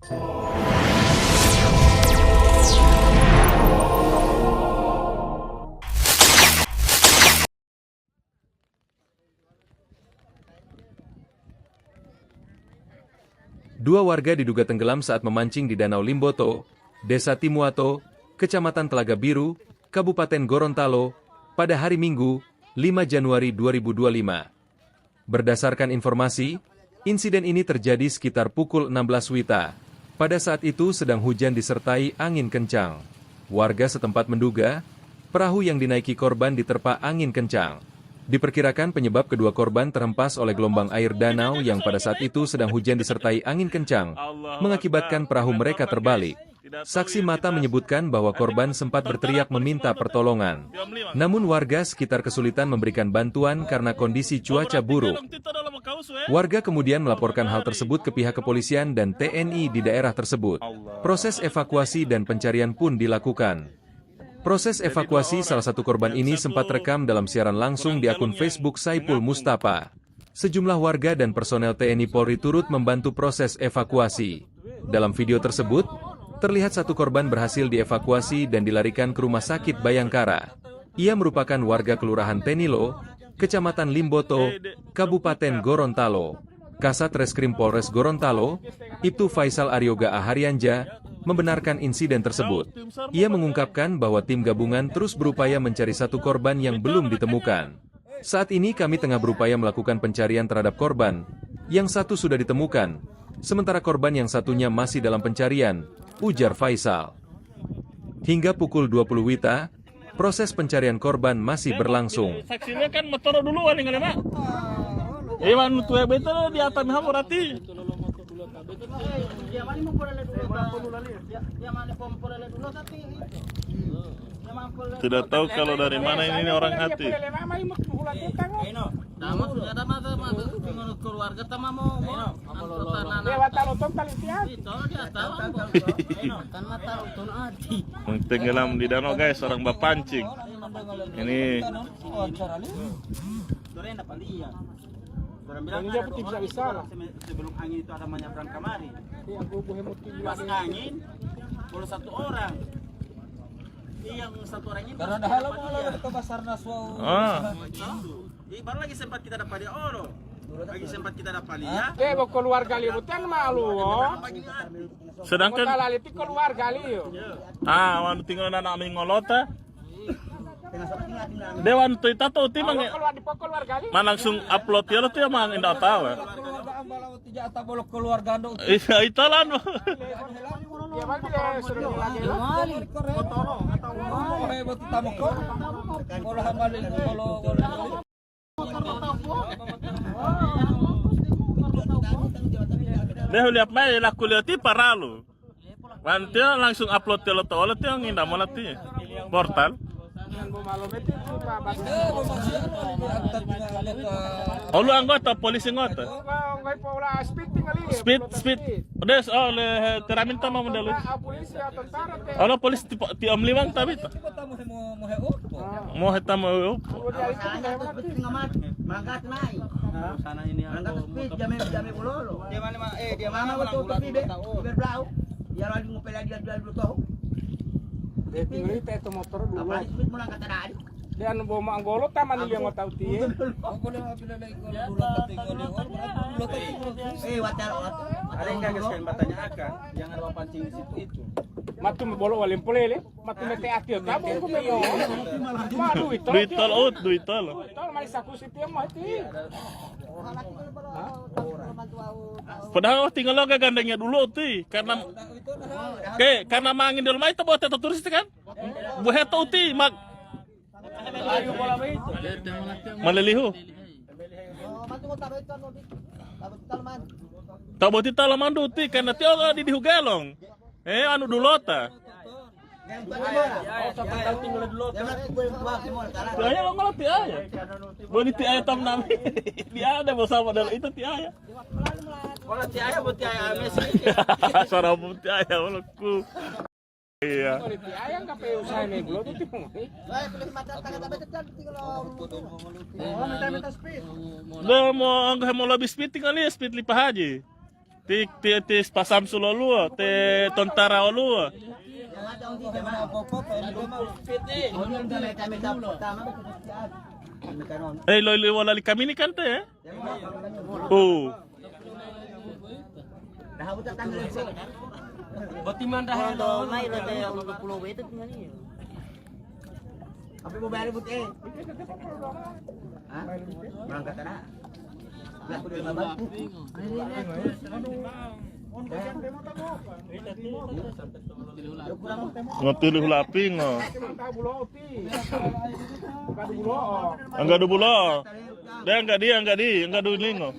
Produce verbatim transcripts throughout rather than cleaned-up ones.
Dua warga diduga tenggelam saat memancing di Danau Limboto, Desa Timuato, Kecamatan Telaga Biru, Kabupaten Gorontalo, pada hari Minggu, lima Januari dua ribu dua lima. Berdasarkan informasi, insiden ini terjadi sekitar pukul enam belas wita. Pada saat itu sedang hujan disertai angin kencang. Warga setempat menduga, perahu yang dinaiki korban diterpa angin kencang. Diperkirakan penyebab kedua korban terhempas oleh gelombang air danau yang pada saat itu sedang hujan disertai angin kencang, mengakibatkan perahu mereka terbalik. Saksi mata menyebutkan bahwa korban sempat berteriak meminta pertolongan. Namun warga sekitar kesulitan memberikan bantuan karena kondisi cuaca buruk. Warga kemudian melaporkan hal tersebut ke pihak kepolisian dan T N I di daerah tersebut. Proses evakuasi dan pencarian pun dilakukan. Proses evakuasi salah satu korban ini sempat rekam dalam siaran langsung di akun Facebook Saipul Mustafa. Sejumlah warga dan personel T N I Polri turut membantu proses evakuasi. Dalam video tersebut, terlihat satu korban berhasil dievakuasi dan dilarikan ke Rumah Sakit Bayangkara. Ia merupakan warga Kelurahan Tenilo, Kecamatan Limboto, Kabupaten Gorontalo. Kasat Reskrim Polres Gorontalo, Ibtu Faisal Aryoga Aharianja, membenarkan insiden tersebut. Ia mengungkapkan bahwa tim gabungan terus berupaya mencari satu korban yang belum ditemukan. Saat ini kami tengah berupaya melakukan pencarian terhadap korban. Yang satu sudah ditemukan, sementara korban yang satunya masih dalam pencarian, ujar Faisal. Hingga pukul dua puluh wita, proses pencarian korban masih berlangsung. Saksinya kan motor dulu wali ngene, Mak. Eh, wanu tuwe beto di atas miham berarti. Tidak tahu kalau dari mana ini, ini orang hati. Tenggelam di danau, guys, orang bapancing. Ini Orang bilang kan ada orang, sebelum angin itu ada menyeberang kamari. Pas angin, baru satu orang. Iya, yang satu orang ini karena dah halo mau ke Basarnas, wau. Ah. Itu. Ih, baru lagi sempat kita dapat dia oro. Lagi sempat kita dapat dia. Te, bo keluarga liyo butan malu, wo. Sedangkan keluarga liyo. Ah, wanu tinggal anak mingolota. Dewan tu ita to timang. Kalau di pokok luar gali. Ma langsung upload ya lo tu ya mang indah tahu. Iya, ita lan. Ya, bagi dia suruh lagi. Deh, lihat mai laku lihat ti paralu. Wan tiyo langsung upload tiyo lo tolo tiyo nginda mola ti portal. Olu anggota polisi ngota. Speed, speed. Des, oh, le teraminta mau modelu. Olo polisi ti, ti Om Liwang tabita. Mohe tamu opo? Mangkat naik. Mangkat speed, jame, jame bololo. Dia mana, Ma? Eh, dia mana, Ma? Berbau. Ya, lagi ngopela dia dua tahu. Dia tinggal itu motor dua. Apalagi speed mulai kata tadi. Dia anu bawa manggolo taman dia nggak tahu tie. Eh, watel, watel. Ada yang kagak sekalian bertanyakan. Jangan bawa pancing di situ itu. Matu bolo walem polele. Mati mete ati tamu ko meyo. Ma duit tol. Duit tol, oh, duit tol. Duit tol mari saku siti mati. Padahal tinggal lo gandengnya dulu ti karena ke karena mangin dulu mai to bote to turis kan. Buhe to uti mak malelihu. Taboti talamandu ti karena ti Allah di dihugelong. Eh, anu dulota. Tiaya lo ngolo tiaya. Boni tiaya tam nami. Dia ada bersama dalam itu tiaya. Wala tiaya bo tiaya mesi. Suara bo tiaya wala ku. Iya. Tiaya nggak pe usaha nih belum itu. Lah mau anggo mau lebih speed tinggal ya speed lipa haji. Ti, ti, ti pasam suloluwo, te tontara oluwo. Eh, lo, lo, wala li kamini kan te, eh? Oh. Botiman dah lo mai lo te dua puluh itu tinggal ini. Apa mau bayar, Bute? Hah? Berangkat, nak? Laku dari Babak. Ngotilu lapingo. Angga dubulo. Deh, angga dia, angga di, angga dulingo.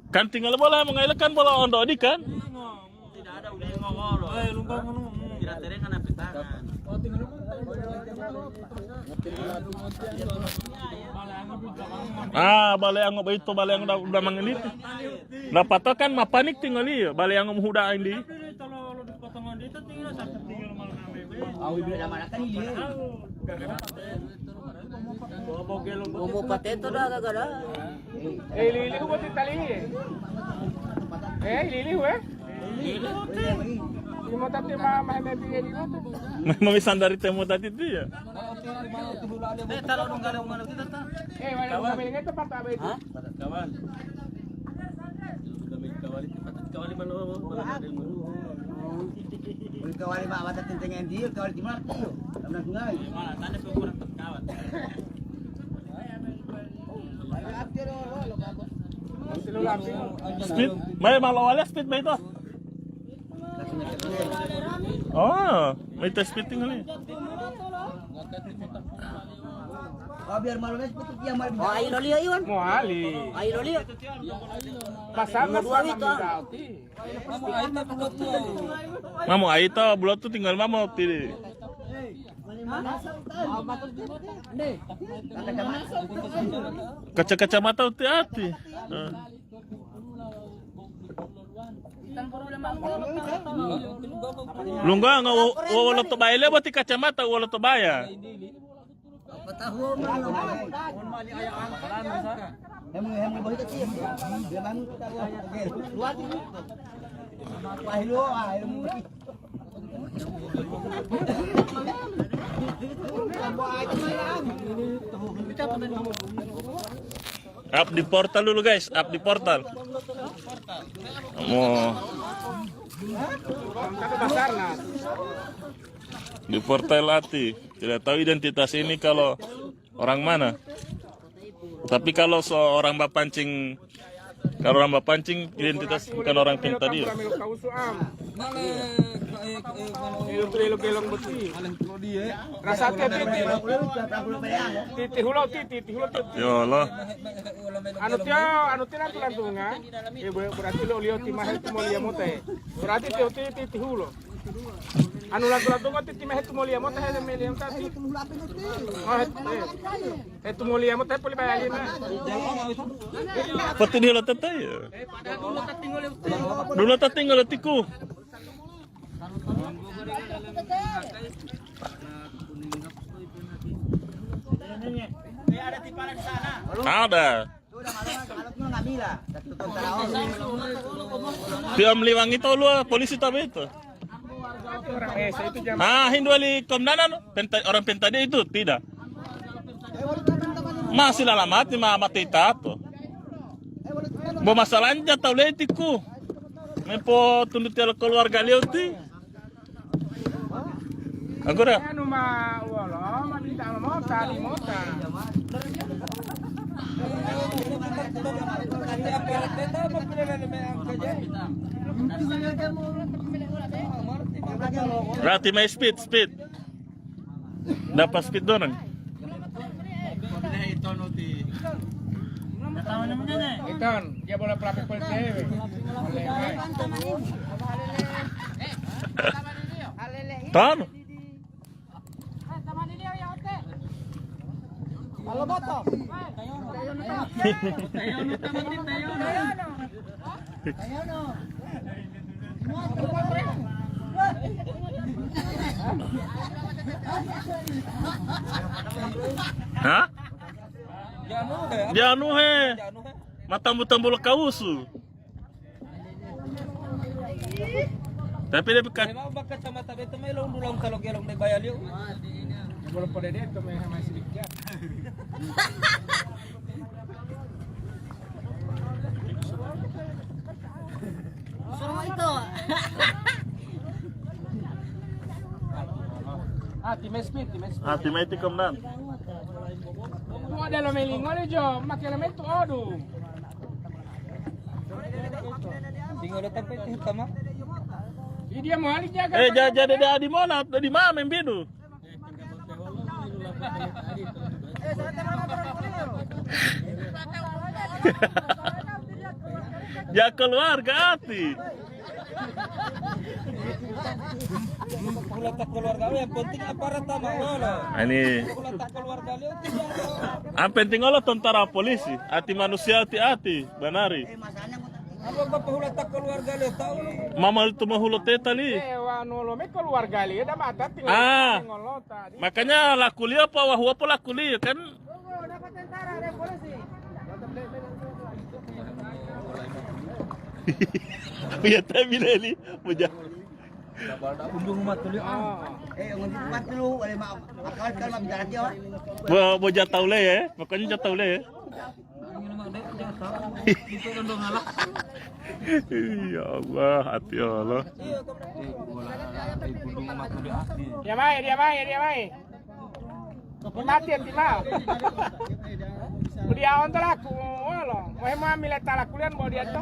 Kan tinggal bola, mengailekan bola ondo di kan? Tidak ada ulingo ngolo. Eh, lumbang ngono. Tidak tereng ana petangan. Ah, baleango boyito, baleango da, da mangeliti. Dapata kan mapanik tinggal iya, baleango muhuda indi. Awi bila damalakan iya. Mau pateto dah, kagak dah. Eh, lilihu buat tali. Eh, lilihu, eh? Limo tati ma, ma, ma, lilihu tu. Memang bisa dari temu tadi itu ya? Eh, taruh dong, kalau mau kita, tak? Eh, wala kami ingat tempat apa itu? Hah? Kawan. Udah main kawali, tempat kawali mana, mana ada yang baru. Kawali, Pak, mata tentengan dia, kawali di mana, Tio? Kamu langsung aja. Malah tanya ke orang kawan. Speed, mai malo wale speed mai to. Oh, mai tes speed tinggal ni. Oh, biar malu wes putu dia malu. Oh, ayo lo liyo, Iwan. Mo ali. Ayo lo liyo. Pasal nomor dua itu. Mamu aita bulo tu tinggal mamu tidi. Kaca-kacamata uti ati. Lungga nga wo, wo, wolo to baile boti kacamata wolo to baya. Apa tahu, Mas? Hemu, hemu, bohito, Cik. Dia bangun, kita bawa. Oke. Dua, tiga. Wah, lu, ah, hemu. Up di portal dulu, guys, up di portal. Mau di portal ati. Tidak tahu identitas ini kalau orang mana. Tapi kalau seorang bapancing, kalau orang bapancing identitas bukan orang pinta dia. Rasa titi, titi hulo titi, titi hulo titi. Ya Allah. Anu tio, anu tio lantu-lantunga. Eh, berarti lo liyo timahe tu mo liya mote. Berarti tio titi, titi hulo. Anu lantu-lantunga titi mahe tu mo liya mote, he meliya mote. Oh, he, he. Eh, tumoliya mo tepo li bayalina. Pati dia lo tete ya. Dulu tatinggal tiku. Ada. Tiam liwangi to lua polisi tabe itu. Ah, hindu ali komdana no? Penta, orang penta dia itu tidak. Masih lalamati ma mati tato. Bo masalahnya tahu letiku. Mepo tundu tiala keluarga liu ti. Aku dah. Anu ma wolo, ma bintang mota, di mota. Berarti main speed, speed. Dapat speed dorong. Iton, dia bola pelapis polisi. Ton. Hah? Janu he. Matambu-tambu lo kawusu. Tapi dia pekat. Mau bakal kacamata beto mai lo undulang kalau gelong de bayaliyo. Belum pada dia tuh main sama si Dikja. Suruh itu. Ah, tim S P, tim S P. Ah, tim S P, Komandan. Mo ada lo melingo le jo, makai lo metu odu. Tinggal lo tapi itu sama. Ini dia mau alih jaga. Eh, ja-, jadi dia di mana? Di mana main bidu? Ya keluarga ati. Hulata keluarga, yang penting aparat mangolo. Ini. Hulata keluarga liyo tidak. Yang penting olo tentara polisi, ati manusia ati-ati, banari. Apa bapak hulata keluarga liyo tahu? Mama itu mau hulot teta li. Eh, wanu lo me keluarga liyo, dah mata tinggal Ah. tinggal lo tadi. Makanya lakuliyo apa wahuwa po lakuliyo kan? Iya, tapi leli, puja. Undung matuli, ah. Eh, undung matulu, wale ma-, akal kan ma bicara dia, Pak. Bo-, bo jatau le, ya. Makanya jatau le, ya. Iya, Allah, hati Allah. Dia mai, dia mai, dia mai. Mati ya, Tima. Udah onto laku, wolo. Mohe mo amile talakulian bo dia to.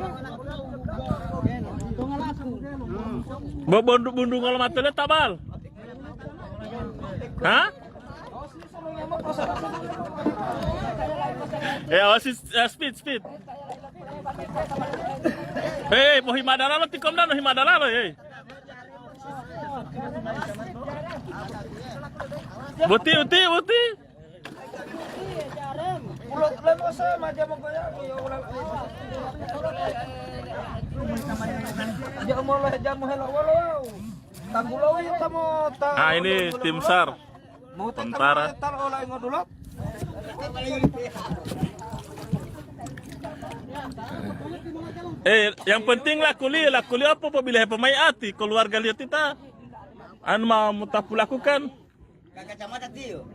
Bo-, bondu-, bundungo lo matole tabal. Hah? Ya, oh, si, eh, speed, speed. Hei, mo himadalalo ti Komandan, himadalalo, hei. Boti, boti, boti. Ah, ini tim SAR. Tentara. Eh, yang penting lakuliyo, lakuliyo apa pobile hepomai ati, keluarga liyo tita. Anu ma mutapu lakukan. Ka kacamata tiyo.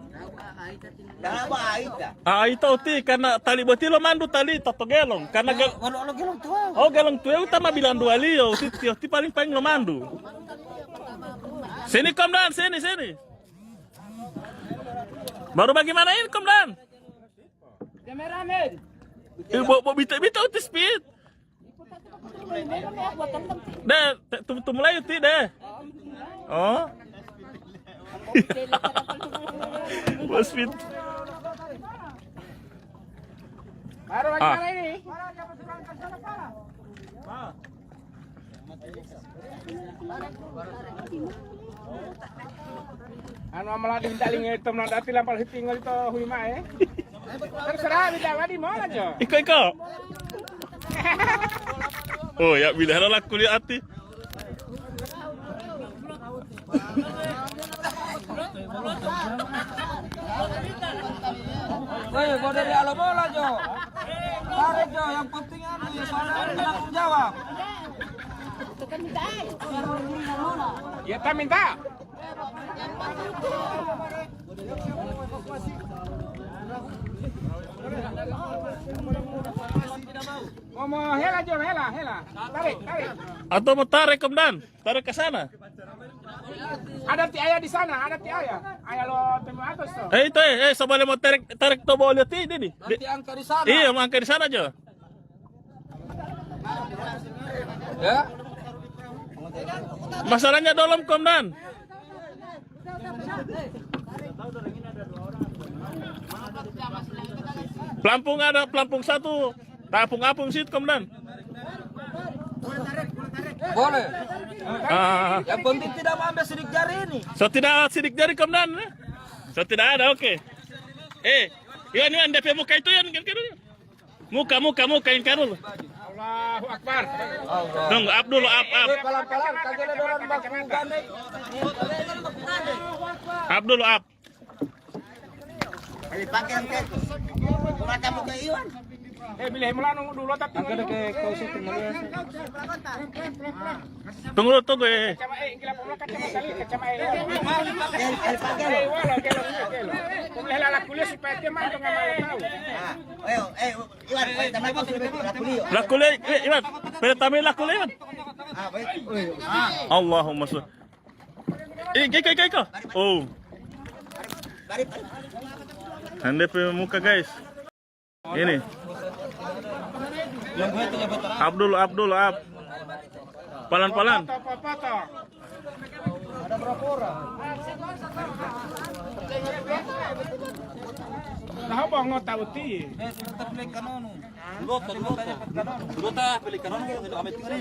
Dala ba aita. Ah, ito ti karena tali boti lo mandu tali toto gelong. Karena gel- Walo lo gelong tuwau. Oh, gelong tuwau ta ma bilang dua liyo, ti, ti, ti paling-paling lo mandu. Sini, Komandan, sini, sini. Baru bagaimana ini, Komandan? Kameramen. Eh, bo, bo, bita, bita uti speed. Deh, te-, tum-, tumulai uti deh. Oh. Bo speed. Baru bagaimana ini? Anu amala di minta lingai tom nang dati lampal hitingo lito hui mae. Terserah minta wadi mola jo. Iko, iko. Oh, ya, bila halo laku lihat ati. Woi, mau dari alo bola, Jo. Tarik, Jo, yang penting anu ya, soalnya ada tanggung jawab. Ya, ta minta. Ngomong hela, Jo, hela, hela. Tarik, tarik. Atau mau tarik, Komandan? Tarik ke sana. Ada ti ayah di sana, ada ti ayah. Ayah lo temu atas tuh. Eh, itu, eh, eh, coba mau tarik, tarik to boleh ti ini. Nanti angka di sana. Iya, mau angka di sana aja. Ya. Masalahnya dalam, Komandan. Pelampung ada, pelampung satu. Tapung-apung situ, Komandan. Boleh. Ah. Yang penting tidak mengambil sidik jari ini. So tidak sidik jari, Komandan, eh? So tidak ada, oke. Eh, iya, ini N D P muka itu, ya, kan, kan. Muka, muka, muka, yang karul. Allahu Akbar. Tunggu, up dulu, up, up. Pelan-pelan, kagak ada orang baku gandeng. Up dulu, up. Dipakai yang kayak itu. Mata muka Iwan. Eh, bilih mulanu dulu tapi. Angka deke kau syuting dulu ya. Tunggu dulu, tunggu, eh. Kacama, eh, ingkila pemula kacama kali, kacama, eh. Eh, wala, gelo, gelo. Pemula la kuliah supaya dia mantong nggak mau tahu. Ayo, eh, Iwan, pakai tambah kau sudah betul, la kuliah. La kuliah, eh, Iwan. Pertama la kuliah, Iwan. Ah, baik. Allahumma sholli. Eh, iko, iko, iko. Oh. Hande pe muka, guys. Ini. Abdul, Abdul, Ab. Palan-palan. Nah, apa ngota uti? Dulota, dulota. Dulota, pelikan anu, ame tinggi.